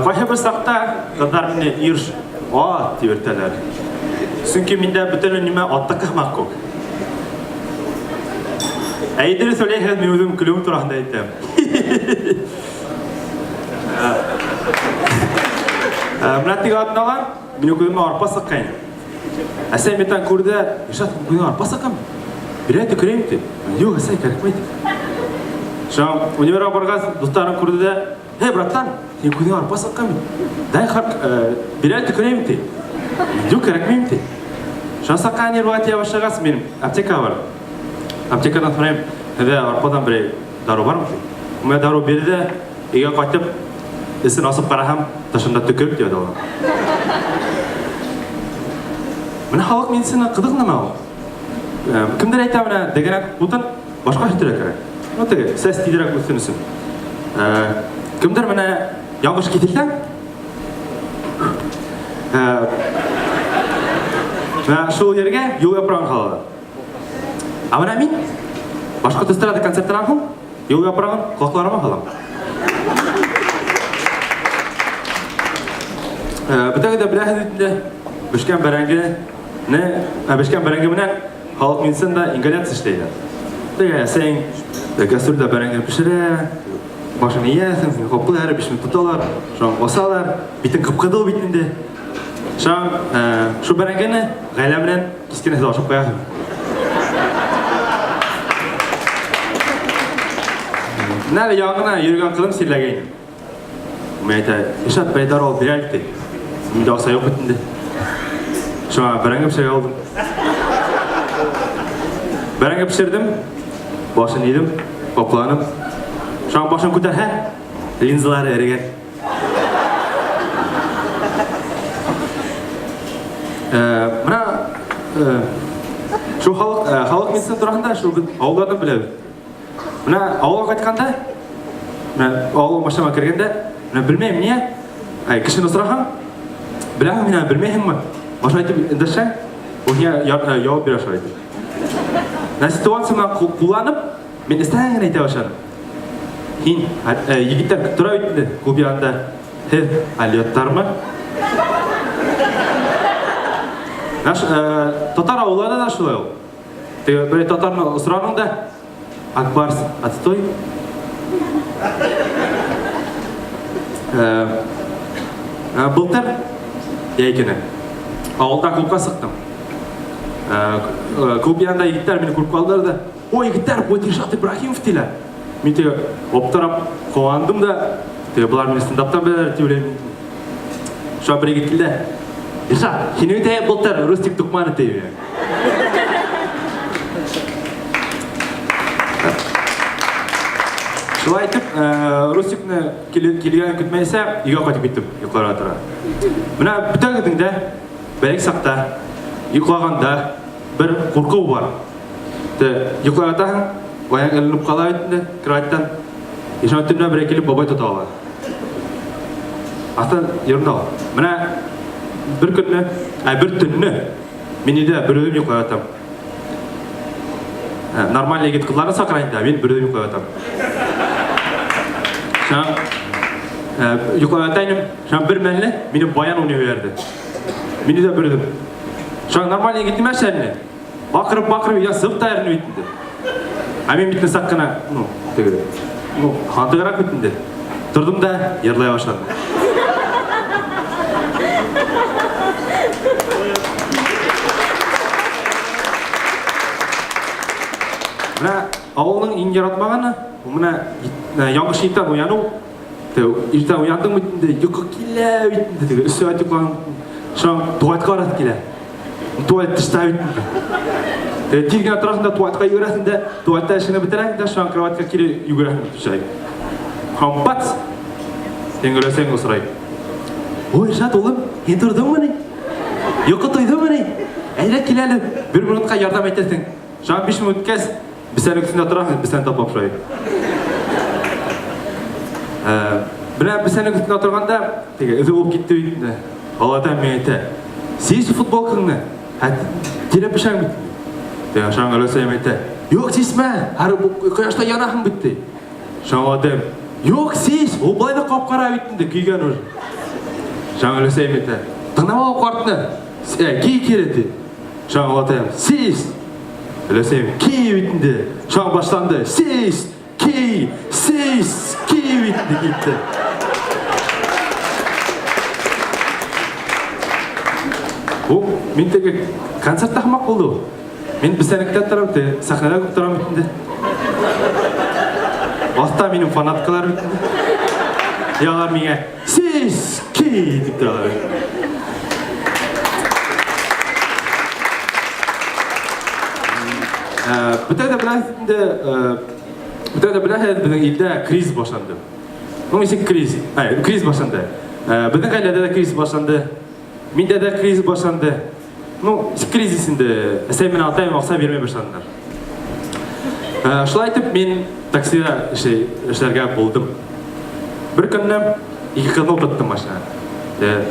Кайсы бер сакта кызлар мине ирш а дип йөртәләр. Чөнки миндә бөтенләй нимә аттыкы һымак күк. Ә дөрес уйлайһыз, мин үзем көлүем турында әйтәм. Менә теге атналар минем күземә арпа сыккан. Әсәй минтән күрде, Илшат, күзеңә арпа сыккан. Бирә төкерәем ди. Юк, әсәй, кәрәкмәй ди. Шуңа универга баргач, дусларым күрде дә, Эй, братан, син күзеңә арпа сыккан бит. Дай хак, бирә төкерәем ди. Юк, кәрәкмим ди. Шуңа сакка нервыга тия башлагач, мин аптекага бардым. Аптекадан сорыйм, һеҙҙә арпадан берәй дару бармы ди. Миңа дару бирде, өйгә кайтып, эсен асып караһам, тышында төкерек дип язалар. Менә халык медицина кызык нәмә ул. Кемдер әйтә менә дәгәнәк утын башка һөтәргә кирәк. Ну теге сәс тизрәк үссен өчен. Кемдер менә ялгыш кителсәң, менә шул җиргә юл япрагын салалар. Ә менә мин башкорт эстрада концертыннан соң юл япрагын колакларыма салам. Бөтәгез дә беләсез бит инде, пешкән бәрәңгене, пешкән бәрәңге белән халык медицинада ингаляция эшләйләр. Теге әсәң кастрюльдә бәрәңге пешерә, башын иясең, син каплыйлар, 5 минут тоталар, шуңа басалар, битең кып-кызыл бит инде. Шуңа шул бәрәңгене гаилә белән кискән ашап куясың. Менә әле яңа гына йөргән кызым сөйләгән. Мин әйтә, Илшат, бер дару алып бир әле, ди. Миндә акча юк бит инде. Шуңа бәрәңге пешерергә алдым. Бәрәңге пешердем, башын идем, капланып. Шуңа башын күтәрһә, линзалары эрегән. Менә шул халык, халык медицина турында шул без авыллардан беләбез. Менә авылга кайтканда, менә авыл машинага кергәндә, менә белмәйм ния, әй, кешене сораһаң, беләһең мине, белмәйһеңме? Башын әйтеп эндәшсәң, ул һиңа җавап бирә шулай итеп. Менә ситуацияне кулланып, мин өстән генә әйтә башладым. Һин, егетләр көтеп тора бит инде, клуб янында. Һеҙ алёттармы? Наш, татар авылларында да шулай ул. Теге бер татарны осраның да, Акбарс, отстой. Былтыр йәй көне авылда клубка сыктым. Клуб янында егетләр мине күреп калдылар да, Ой, егетләр, бу Илшат Ибраһимов диләр. Мин теге аптырап куандым да, теге болар мине стендаптан беләләр дип уйлыйм. Шуңа бер егет килде. Илшат, һине бит әйе былтыр Рустик Тукманов дип. Шулай итеп, Рустикны килгәнен көтмәйсә, өйгә кайтып киттем, йокларга тора. Менә бөтәгезнең дә бәләкәй чакта йоклаганда бер курку бар. Йоклап ятасың, аяк эленеп кала бит инде кроватьтан. И шуңа төнлә берәй килеп бабай тота ала. Астан ерында ул. Менә бер көнне, ә бер төнне мин өйдә бер үзем йоклап ятам. Нормальный егет кызларны чакыра инде, ә мин бер үзем йоклап ятам. Шуңа йоклап ята идем, шуңа бер мәлне минем баян уйный җибәрде. Мин өйдә бер үзем. Шуңа нормальный егет димәс әле. Бакырып-бакырып өйдән сыгып та йөрми бит инде. Ә мин бит сак кына, ну, теге, ну, хантыграк бит инде. Тордым да йырлай башладым. Менә авылның иң яратмаганы, ул менә ялгыш иртән уяну. Иртән уяндың бит инде, йокы килә бит инде, теге өч сәгать йоклаган. Шуңа туалетка барасы килә. Туалет тышта бит инде. Тиз генә торасың да туалетка йөгерәсең дә, туалетта эшеңне бетерәсең дә, шуңа кроватька кире йөгерәсең төшәй. Һәм бац! Син гөләсең сорай. Ой, Илшат улым, син тордыңмыни? Йокы туйдымыни? Әйдә кил әле, бер минутка ярдәм итәсең. Шуңа 5 минут үткәч, бесәнең өстендә торасың, бесән таплап шулай. Менә бесәнең өстендә торганда, теге эзе булып китте бит инде. Алладан миңа әйтә, сис футболкаңны, ә тирәп пешәң бит. Теге шуңа өләсәем әйтә, юк, сисмә, һәр кояшта янаһың бит, ди. Шуңа атаем, юк, сис, ул болай да кап-кара бит инде, көйгән уже. Шуңа өләсәем әйтә, тыңлама ул картны, ки кире, ди. Шуңа атаем, сис! Өләсәем, ки бит инде. Шуңа башланды, сис! Ки! Сис! Ки бит инде китте. Бу мин теге концертта һамак булды ул. Мин бесәнектә торам, те сәхнәдә күп торам бит инде. Аста минем фанаткалар бит инде. И алар миңа сис! Ки! дип торалар. Бөтә дә беләсез инде, бөтә дә беләсез, безнең илдә кризис башланды. Ну, ничек кризис? Ә, кризис башланды. Безнең гаиләдә дә кризис башланды. Миндә дә кризис башланды. Ну, кризис инде. Әсәй менә атаем акча бирмәй башладылар. Шулай итеп мин таксида эшләргә булдым. Бер көнне ике кызны утырттым машинага.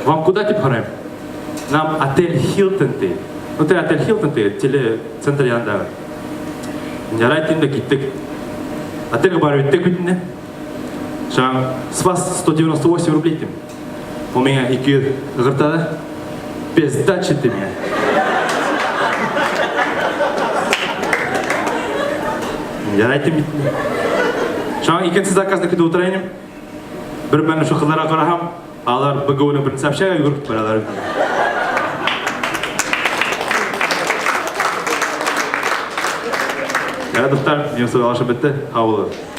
Вам куда дип сорыйм. Нам отель Хилтон ди. Ну, теге отель Хилтон теге телецентр янындагы. Ярай дим дә киттек. Отельгә барып җиттек бит инде. Шаң, с вас 198 рублей дим. Ул миңа 200 ыргыта да, без сдачи ди миңа. Ярай дим бит инде. Шаң икенче заказны көтеп утыра идем. Бер мәлне шул кызларга карасам, алар БГУның беренче общага йөгереп баралар. Ярай, дуслар, минем сүз алышып бетте. Һау булыгыз.